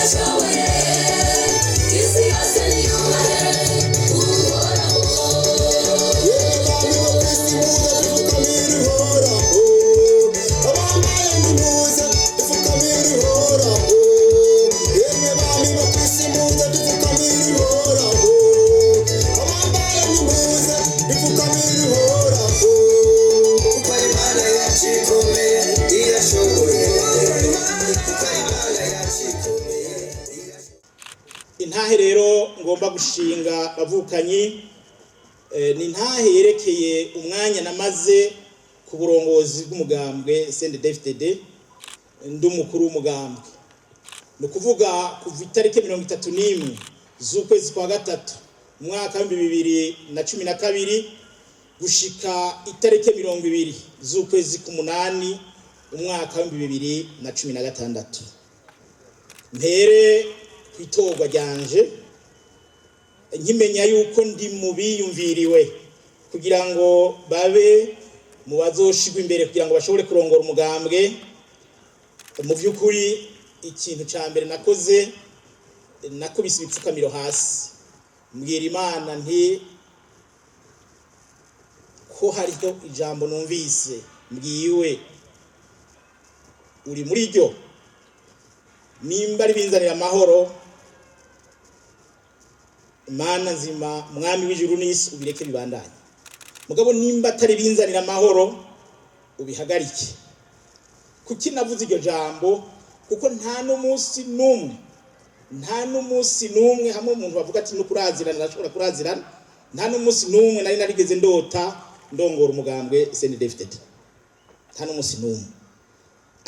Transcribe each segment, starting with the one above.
Irashoboye, isi yose niyubahe Uhoraho. Yemwe bami bo kw'isi, muze dupfukamire Uhoraho. Abambaye nimuze dupfukamire Uhoraho. Yemwe bami bo kw'isi, muze dupfukamire Uhoraho. Abambaye nimuze dupfukamire Uhoraho. Kuko ari Imana yacu ikomeye, irashoboye. Kuko ari Imana yacu ikomeye. Intahe rero ngomba gushinga, bavukanyi, ni intahe yerekeye umwanya namaze ku burongozi bw'umugambwe CNDD-FDD, ndi umukuru w'umugambwe, ni ukuvuga kuva itariki 31 z'ukwezi kwa gatatu umwaka wa 2012 gushika itariki 20 z'ukwezi k'umunani umwaka wa 2016. Mpere ku itorwa ryanje. Nkimenya yuko ndi mu biyumviriwe kugira ngo babe mu bazoshigwa imbere kugira ngo bashobore kurongora umugambwe, mu by'ukuri ikintu cya mbere nakoze, nakubise ibipfukamiro hasi, mbwira Imana nti: "Ko hariho ijambo numvise mbwiwe, uri muri ryo? Nimba ari binzanira amahoro, Mana nzima, Mwami w'ijuru n'isi, ubireke bibandanye. Mugabo nimba atari binzanira amahoro, ubihagarike." Kuki navuze iryo jambo? Kuko nta n'umunsi n'umwe, nta n'umunsi n'umwe, hamwe umuntu bavuga ati no kurazirana arashobora kurazirana, nta n'umunsi n'umwe nari narigeze ndota ndongora umugambwe CNDD-FDD, nta n'umunsi n'umwe.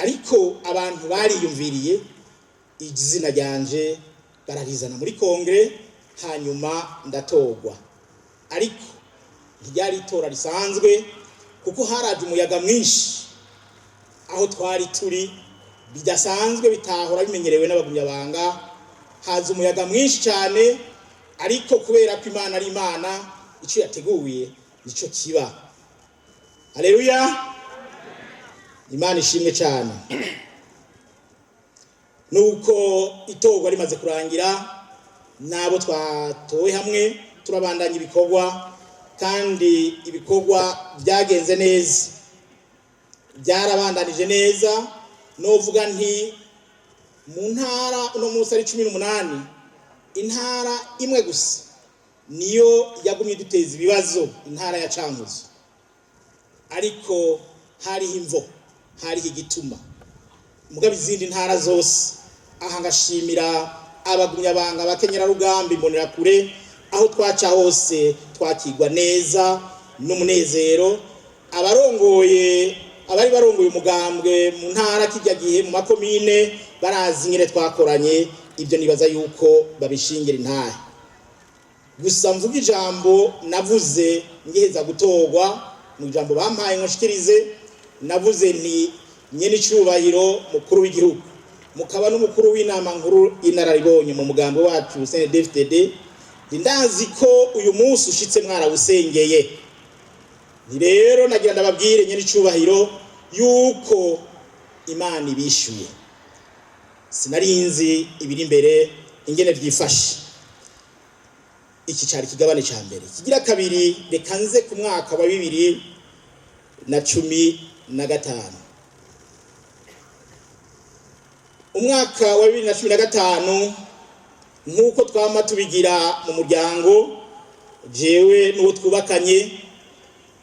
Ariko abantu bariyumviriye izina ryanje, bararizana muri kongere, hanyuma ndatorwa. Ariko ntiryari itora risanzwe, kuko haraje umuyaga mwinshi aho twari turi, bidasanzwe, bitahora bimenyerewe n'abagumyabanga. Haza umuyaga mwinshi cyane, ariko kubera ko Imana ari Imana, icyo yateguye nicyo kiba. Haleluya, Imana ishimwe cyane. Nuko itorwa rimaze kurangira, n'abo twatowe hamwe turabandanya ibikorwa, kandi ibikorwa byagenze neza, byarabandanije neza. Novuga nti mu ntara uno munsi ari 18, intara imwe gusa niyo yagumye duteza ibibazo, intara ya Cankuzo. Ariko hariho imvo, hariho igituma. Mugabo izindi ntara zose, aha ngashimira abagumyabanga, abakenyerarugamba, imbonerakure, aho twaca hose twakigwa neza n'umunezero. Abarongoye, abari barongoye umugambwe mu ntara kijya gihe, mu makomine, barazi nyine twakoranye. Ibyo nibaza yuko babishingira intahe. Gusa mvuga ijambo navuze ngiheza gutorwa, mu ijambo bampaye ngo nshikirize, navuze nti: "Nyene icubahiro mukuru w'igihugu, mukaba n'umukuru w'inama nkuru y'inararibonye mu mugambi wacu CNDD-FDD, ndazi ko uyu munsi ushitse mwarawusengeye. Ni rero nagira ndababwire, nyene icubahiro, yuko Imana ibishuye. Sinarinzi ibiri imbere ingene vyifashe." Iki cari ikigabane ca mbere. Kigira kabiri, reka nze ku mwaka wa 2015. Umwaka wa 2015, nk'uko twama tubigira mu muryango, jewe n'uwo twubakanye,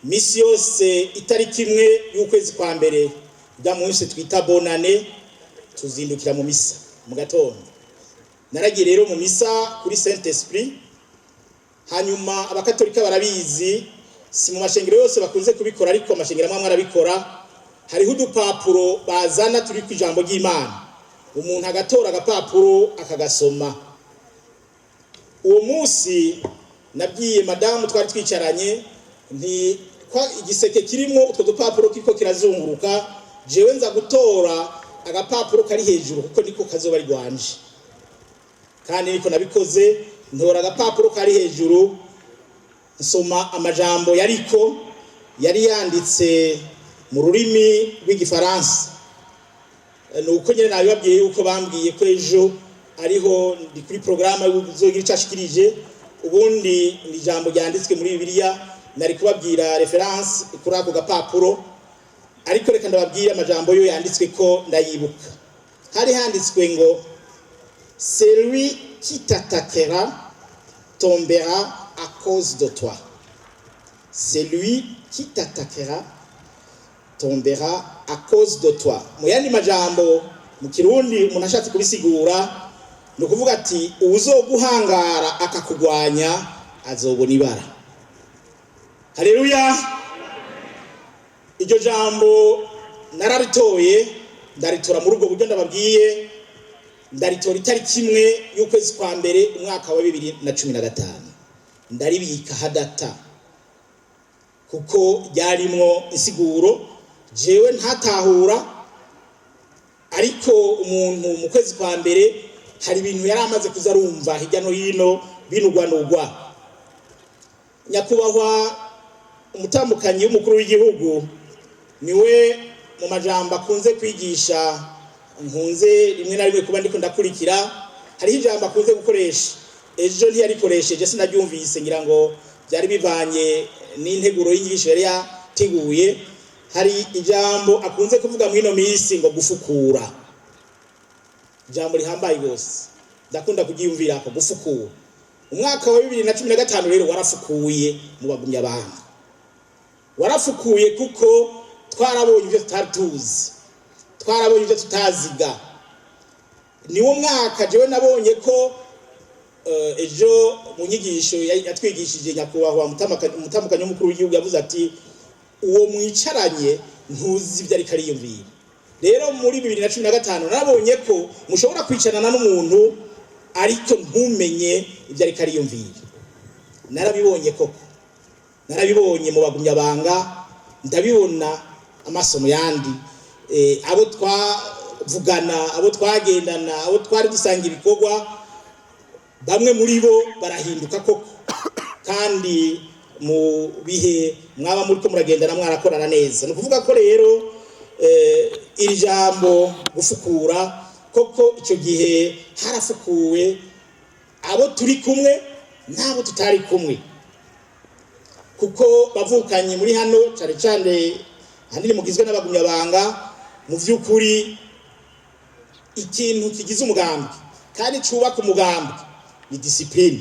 misi yose itariki 1 y'ukwezi kwa mbere, bwa munsi twita Bonane, tuzindukira mu misa mu gatondo. Naragiye rero mu misa kuri Saint Esprit. Hanyuma abakatolika barabizi, si mu mashengero yose bakunze kubikora, ariko amashengero amwe arabikora, hariho udupapuro bazana turi ku ijambo ry'Imana, umuntu agatora agapapuro akagasoma. Uwo munsi nabwiye madamu twari twicaranye nti: "Kwa igiseke kirimo utwo dupapuro kiriko kirazunguruka, jewe nza gutora agapapuro kari hejuru, kuko niko kazoba ari rwanje." Kandi niko nabikoze, ntora agapapuro kari hejuru, nsoma amajambo yariko, yari yanditse mu rurimi rw'igifaransa. Ni uko nyine nabibabwiye yuko bambwiye ko ejo ariho ndi kuri porogaramu y'uzogira icyo ashikirije. Ubundi ni ijambo ryanditswe muri Bibiliya, nari kubabwira reference kuri ako gapapuro, ariko reka ndababwire amajambo yo yanditswe ko ndayibuka. Hari handitswe ngo: "Celui qui t'attaquera tombera à cause de toi. Celui qui t'attaquera tombera à cause de toi." Mu yandi majambo, mu Kirundi, umuntu ashatse kubisigura ni ukuvuga ati: uwuzoguhangara akakugwanya azobona ibara. Haleluya! Iryo jambo nararitoye, ndaritora muri ubwo buryo ndababwiye, ndaritora itariki 1 y'ukwezi kwa mbere, umwaka wa 2015, ndaribika hadata, kuko ryarimwo insiguro jewe ntatahura. Ariko umuntu mu kwezi kwa mbere hari ibintu yari amaze kuza arumva hirya no hino binugwanugwa. Nyakubahwa umutambukanyi w'umukuru w'igihugu niwe mu majambo akunze kwigisha, nkunze rimwe na rimwe kuba ndiko ndakurikira, hariho ijambo akunze gukoresha. Ejo ntiyarikoresheje, sinaryumvise, ngira ngo byari bivanye n'integuro y'inyigisho yari yateguye. Hari ijambo akunze kuvuga muri ino minsi ngo gufukura, ijambo rihambaye rwose, ndakunda kuryiyumvirako, gufukura. Umwaka wa 2015 rero warafukuye mu bagumya abantu, warafukuye kuko twarabonye ibyo tutari tuzi, twarabonye ibyo tutaziga. Niwo mwaka jewe nabonye ko ejo mu nyigisho yatwigishije nyakubahwa umutambukanyi w'umukuru w'igihugu yavuze ati: uwo mwicaranye ntuzi ibyo ariko ariyumvira. Rero muri 2015 narabonye ko mushobora kwicarana n'umuntu ariko ntumenye ibyo ariko ariyumvira. Narabibonye koko, narabibonye mu bagumyabanga, ndabibona amasomo yandi, abo twavugana, abo twagendana, abo twari dusanga ibikorwa, bamwe muri bo barahinduka koko. Kandi mu bihe mwaba muriko muragendana mwarakorana neza. Ni ukuvuga ko rero iri jambo gufukura, koko icyo gihe harafukuwe abo turi kumwe n'abo tutari kumwe, kuko bavukanye muri hano, cyane cyane ahanini mugizwe n'abagumyabanga. Mu by'ukuri ikintu kigize umugambi kandi cyubaka umugambi ni discipline,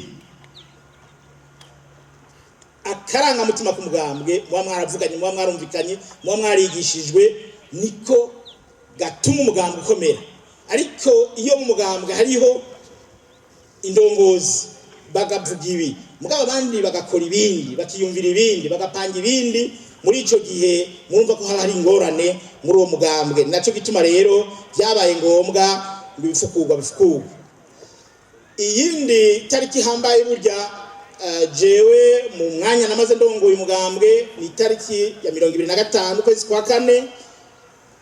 akarangamutima k'umugambwe muba mwaravuganye, muba mwarumvikanye, muba mwarigishijwe, niko gatuma umugambwe ukomera. Ariko iyo mu mugambwe hariho indongozi bagavuga ibi, mugabo abandi bagakora ibindi, bakiyumvira ibindi, bagapanga ibindi, muri ico gihe murumva ko haba hari ingorane muri uwo mugambwe. Naco gituma rero byabaye ngombwa ngo ibifukurwa bifukurwe. Iyindi tariki ihambaye burya, jewe mu mwanya namaze ndongoye umugambwe, ni itariki ya 25 ukwezi kwa kane,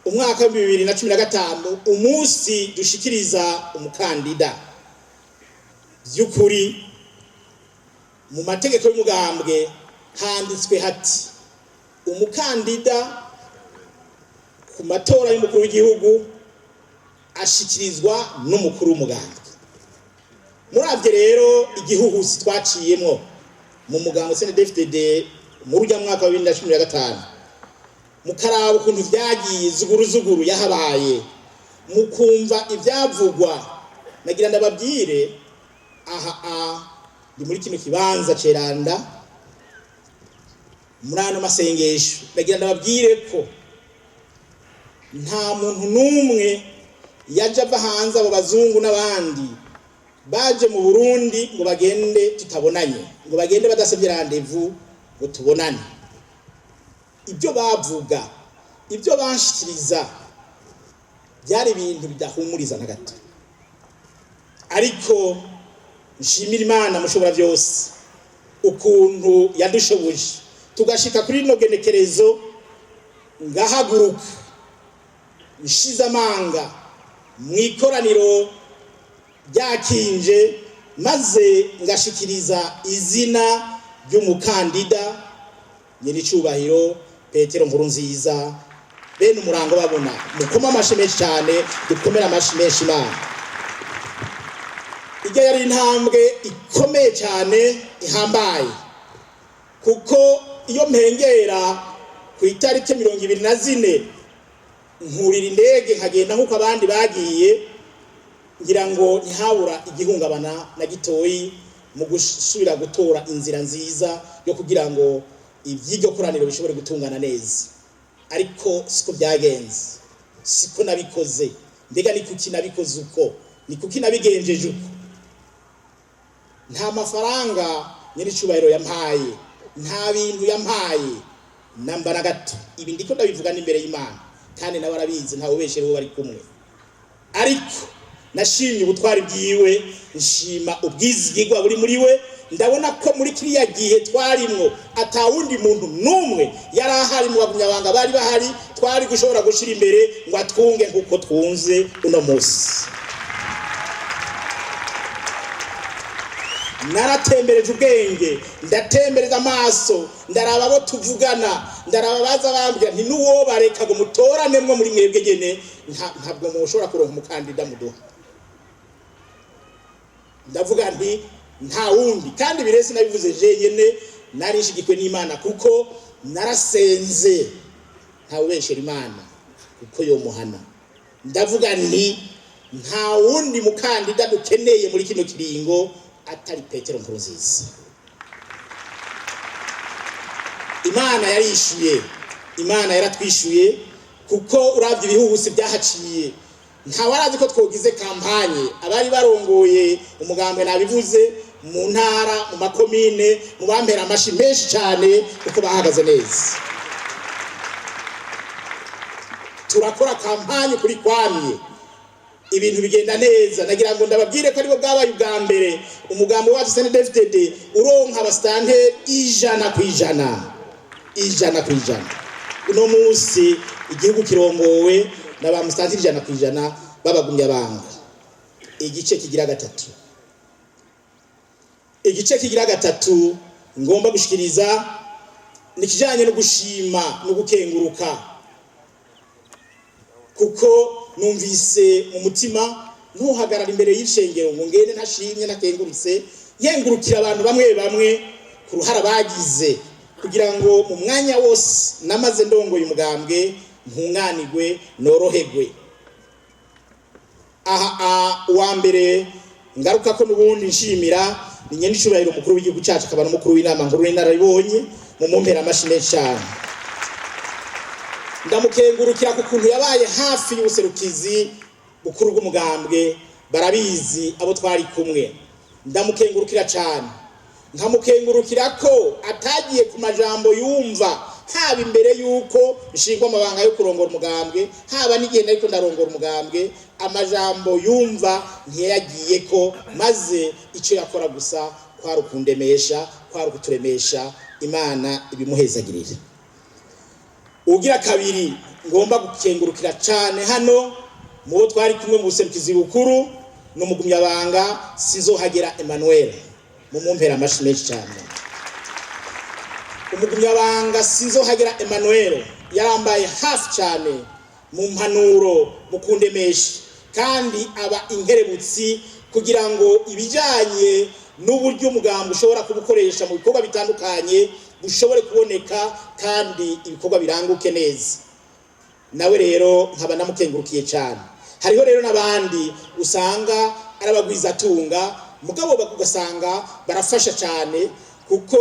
umwaka wa 2015, umunsi dushikiriza umukandida. By'ukuri mu mategeko y'umugambwe handitswe hati: umukandida ku matora y'umukuru w'igihugu ashikirizwa n'umukuru w'umugambwe. Muravye rero igihuhusi twaciyemwo mu mugambwe CNDD-FDD muri urya mwaka wa 2015, mukaraba ukuntu vyagiye zuguru zuguru yahabaye, mukumva ivyavugwa, nagira ndababwire aha a ndi muri kino kibanza ceranda, muri ano masengesho, ndagira ndababwire ko nta muntu n'umwe yaje ava hanze, abo bazungu n'abandi baje mu Burundi, ngo bagende tutabonanye, ngo bagende badasabye rendez-vous ngo tubonane. Ibyo bavuga, ibyo banshikiriza, byari ibintu bidahumuriza na gato. Ariko nshimira Imana mushobora byose ukuntu yadushoboje tugashika kuri rino genekerezo, ngahaguruka nshize amanga mu ikoraniro ryakinje, maze ngashikiriza izina ry'umukandida nyiricubahiro Petero Nkurunziza. Bene umurango babona, mukoma amashi menshi cyane, dukomere amashi menshi Imana. Ijya yari intambwe ikomeye cyane ihambaye, kuko iyo mpengera ku itariki 24 nkurira indege nkagenda nk'uko abandi bagiye, ngira ngo ntihabura igihungabana na gitoyi mu gusubira gutora inzira nziza yo kugira ngo iby'iryo koraniro bishobore gutungana neza. Ariko siko byagenze, siko nabikoze. Mbega ni kuki nabikoze uko? Ni kuki nabigenjeje uko? Nta mafaranga nyir'icyubahiro yampaye, nta bintu yampaye namba na gato. Ibi ndiko ndabivuga n'imbere y'Imana, kandi nawe arabizi, ntawe ubeshere uwo bari kumwe. Ariko nashimye ubutwari bwiwe, nshima ubwizigirwa buri muri we. Ndabona ko muri kiriya gihe twarimwo atawundi muntu n'umwe yari ahari mu bagumyabanga bari bahari twari gushobora gushyira imbere ngo atwunge nk'uko twunze uno munsi. Naratembereje ubwenge, ndatembereza amaso, ndaraba abo tuvugana, ndaraba baza bambwira nti n'uwo bareka ngo mutoranemwo muri mwebwe nyene, ntabwo mushobora kuronka umukandida muduha. Ndavuga nti nta wundi, kandi birese nabivuze jenyene, nari nshigikwe n'Imana kuko narasenze. Ntawubeshera Imana kuko yomuhana. Ndavuga nti nta wundi mukandida dukeneye muri kino kiringo atari Petero Nkurunziza. Imana yarishuye, Imana yaratwishuye, kuko uravye ibihuhusi byahaciye ntawarazi ko twogize kampanye. Abari barongoye umugambwe nabivuze mu ntara, mu makomine, mu bampera amashi menshi cyane kuko bahagaze neza. Turakora kampanye kuri kwamye, ibintu bigenda neza. Nagira ngo ndababwire ko aribwo bwabaye ubwa mbere umugambi wacu CNDD-FDD uronka abasitante 100%, 100%. Uno munsi igihugu kirongowe na ba musitanteri 100% b'abagumyabanga. Igice kigira gatatu, igice kigira gatatu ngomba gushikiriza ni kijanye no gushima no gukenguruka, kuko numvise mu mutima ntuhagarara imbere y'ishengero ngo ngende ntashimye ntakengurutse. Nkengurukira abantu bamwe bamwe ku ruhara bagize kugira ngo mu mwanya wose namaze ndongoye umugambwe ntunganirwe, noroherwe. Aha uwa mbere ngaruka ko n'ubundi nshimira ni nyenicubahiro umukuru w'igihugu cyacu, akaba n'umukuru w'inama nkuru y'inararibonye, mu mumpera amashi menshi cyane. Ndamukengurukira ku kuntu yabaye hafi y'ubuserukizi bukuru bw'umugambwe, barabizi abo twari kumwe. Ndamukengurukira cyane, nkamukengurukira ko atagiye ku majambo yumva, haba imbere y'uko nshingwa amabanga yo kurongora umugambwe, haba n'igihe nariko ndarongora umugambwe, amajambo yumva ntiyagiye ko, maze icyo yakora gusa kwari ukundemesha, kwari ukuturemesha. Imana ibimuhezagirire. Ugira kabiri ngomba gukengurukira cyane hano mu bo twari kumwe mu buserukizi bukuru n'umugumyabanga Sinzohagera Emmanuel, mu mumpera amashi menshi cyane. Umugumyabanga Sinzohagera Emmanuel yarambaye hafi cyane mu mpanuro, mu kundemesha, kandi aba inkerebutsi kugira ngo ibijyanye n'uburyo umugambi ushobora kubukoresha mu bikorwa bitandukanye bushobore kuboneka kandi ibikorwa biranguke neza. Nawe rero nkaba namukengurukiye cyane. Hariho rero n'abandi usanga ari abagwizatunga, mugabo ugasanga barafasha cyane, kuko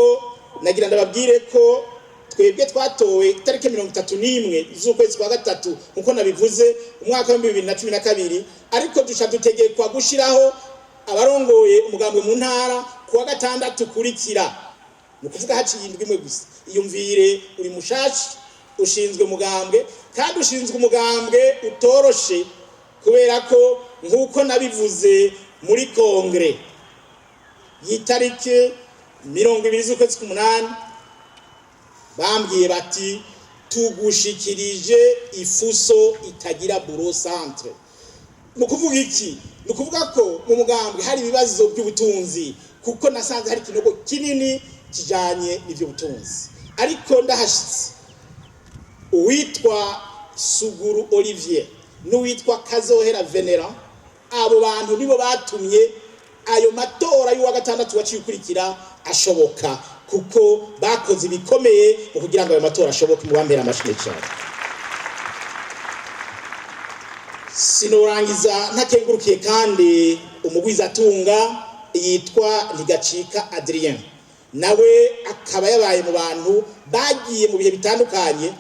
nagira ndababwire ko twebwe twatowe itariki 31 z'ukwezi kwa gatatu, nkuko nabivuze, umwaka wa 2012, ariko duca dutegekwa gushiraho abarongoye umugambwe mu ntara kuwa gatandatu kurikira, ni ukuvuga haciye indwi imwe gusa. Iyumvire, uri mushashi, ushinzwe umugambwe, kandi ushinzwe umugambwe utoroshe, kubera ko nk'uko nabivuze muri kongere y'itariki 20 z'ukwezi k'umunani, bambwiye bati tugushikirije ifuso itagira bureau centre. Ni ukuvuga iki? Ni ukuvuga ko mu mugambwe hari ibibazo by'ubutunzi, kuko nasanze hari ikinogo kinini kijanye n'iby'ubutunzi. Ariko ndahashitse, uwitwa Suguru Olivier n'uwitwa Kazohera Venera, abo bantu nibo batumye Ayo matora y'uwa gatandatu waciye ukurikira ashoboka, kuko bakoze ibikomeye mu kugira ngo ayo matora ashoboke. Mu bambera amashyi cyane. Sinorangiza ntakengurukiye kandi umugwizatunga yitwa Ntigacika Adrien, nawe akaba yabaye mu bantu bagiye mu bihe bitandukanye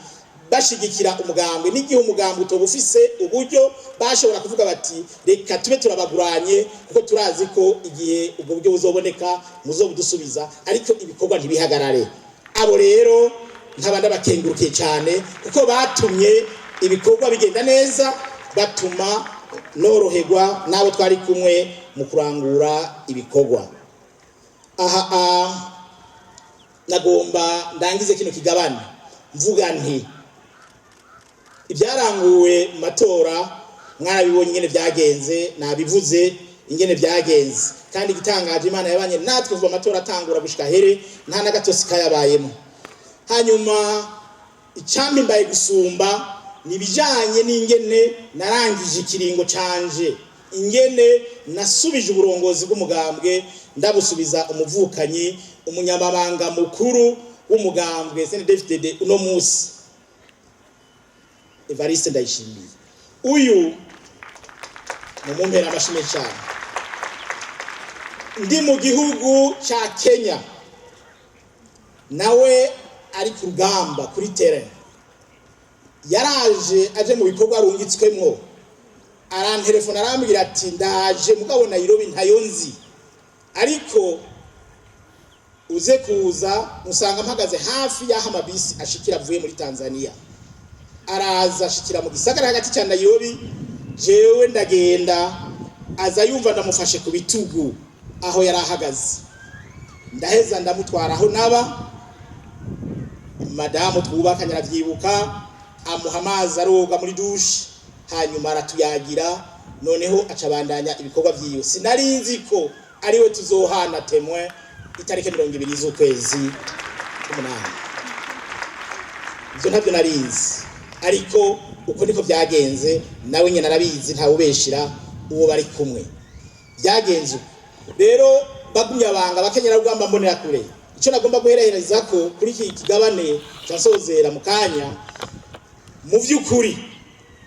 bashigikira umugambwe, n'igihe umugambwe utoba ufise uburyo bashobora kuvuga bati: "Reka tube turabaguranye, kuko turazi ko igihe ubwo buryo buzoboneka muzobudusubiza, ariko ibikorwa ntibihagarare." Abo rero nkaba ndabakengurukiye cyane, kuko batumye ibikorwa bigenda neza, batuma noroherwa n'abo twari kumwe mu kurangura ibikorwa. Aha nagomba ndangize kino kigabane mvuga nti: ibyaranguwe mu matora mwarabibonye ingene byagenze, nabivuze ingene byagenze. Kandi igitangaje, Imana yabanye natwe kuva amatora atangura gushika here, nta n'agatosi kayabayemo. Hanyuma icampimbaye gusumba ni ibijanye n'ingene narangije ikiringo canje, ingene nasubije uburongozi bw'umugambwe, ndabusubiza umuvukanyi, umunyamabanga mukuru w'umugambwe CNDD-FDD uno musi, Evariste Ndayishimiye. Uyu mumumpera amashimwe cyane. Ndi mu gihugu ca Kenya, nawe ari ku rugamba kuri terrain, yaraje aje mu bikorwa arungitswemwo, arantelefona arambwira ati: "Ndaje, mugabo Nairobi ntayo nzi, ariko uze kuza." Musanga mpagaze hafi y'aho amabisi ashikira avuye muri Tanzania. Araza ashikira mu gisagara hagati cya Nairobi, jewe ndagenda, aza yumva ndamufashe ku bitugu aho yari ahagaze. Ndaheza ndamutwara aho naba, madamu twubakanye aravyibuka, amuha amazi aroga muri douche, hanyuma aratuyagira, noneho acabandanya ibikorwa vyiwe. Sinari nzi ko ariwe tuzohana témoin itariki 20 z'ukwezi k'umunani. Ivyo ntabyo narizi, ariko uko niko byagenze. Nawe nyine arabizi, ntawubeshira uwo bari kumwe. Byagenze uko rero. Bagumye abanga abakenyerarugamba mbonera kure, icyo nagomba guherereza ko kuri iki kigabane cyansozera mu kanya, mu by'ukuri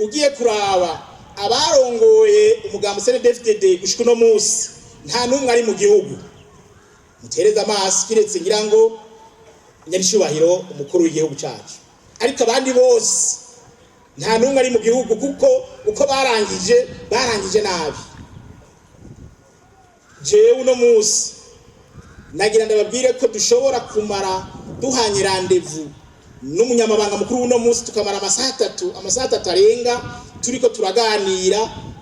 ugiye kuraba abarongoye umugambi CNDD-FDD gushika uno munsi, nta n'umwe ari mu gihugu. Mutereze amaso, kiretse ngira ngo nyaricubahiro umukuru w'igihugu cacu, ariko abandi bose nta n'umwe ari mu gihugu, kuko uko barangije, barangije nabi. Jewe uno munsi nagira ndababwire ko dushobora kumara duhanye rendez-vous n'umunyamabanga mukuru w'uno munsi, tukamara amasaha 3, amasaha 3 arenga, turiko turaganira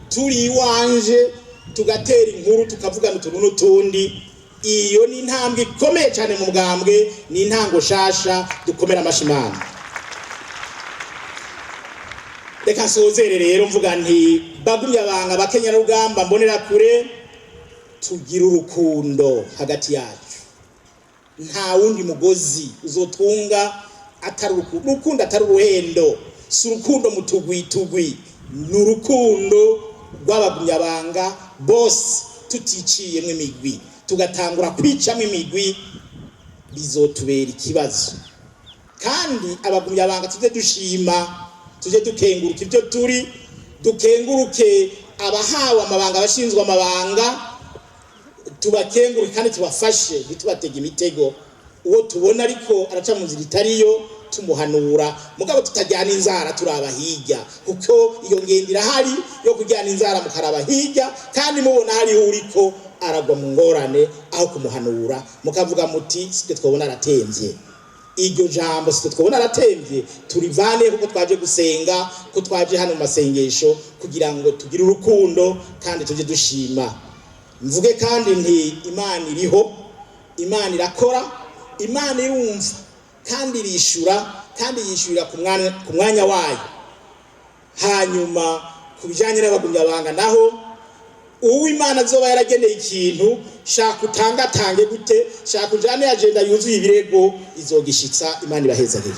turi iwanje, tugatera inkuru, tukavugana utuntu n'utundi. Iyo ni intambwe ikomeye cyane mu bwambwe, ni intango shasha. Dukomera amashimana. Reka nsozere rero mvuga nti: bagumye abanga abakenyarugamba mbonera kure, tugira urukundo hagati yacu. Nta wundi mugozi uzotunga atari urukundo. Urukundo atari uruhendo, si urukundo mu tugwi tugwi, ni urukundo rw'abagumyabanga bose, tuticiyemo imigwi. Tugatangura kwicamo imigwi bizotubera ikibazo. Kandi abagumyabanga tujye dushima, tujye dukenguruka ibyo turi, dukenguruke abahawe amabanga, abashinzwe amabanga tubakenguruke kandi tubafashe, ntitubatege imitego. Uwo tubona ariko araca mu nzira itariyo tumuhanura, mugabo tutajyana inzara turaba hirya, kuko iyo ngendo irahari yo kujyana inzara mukaraba hirya, kandi mubona hariho uriko aragwa mu ngorane, aho kumuhanura mukavuga muti: "Sitwe twabona aratemvye." Iryo jambo "sitwe twabona aratemvye" turivane, kuko twaje gusenga, ko twaje hano mu masengesho kugira ngo tugire urukundo kandi tujye dushima. Mvuge kandi nti: Imana iriho, Imana irakora, Imana irumva kandi irishura, kandi yishyurira ku mwanya wayo. Hanyuma ku bijyanye n'abagumyabanga naho, uwo Imana azoba yarageneye ikintu, shaka utangatange gute, shaka ujane agenda yuzuye ibirego, izogishitsa. Imana ibahezagire.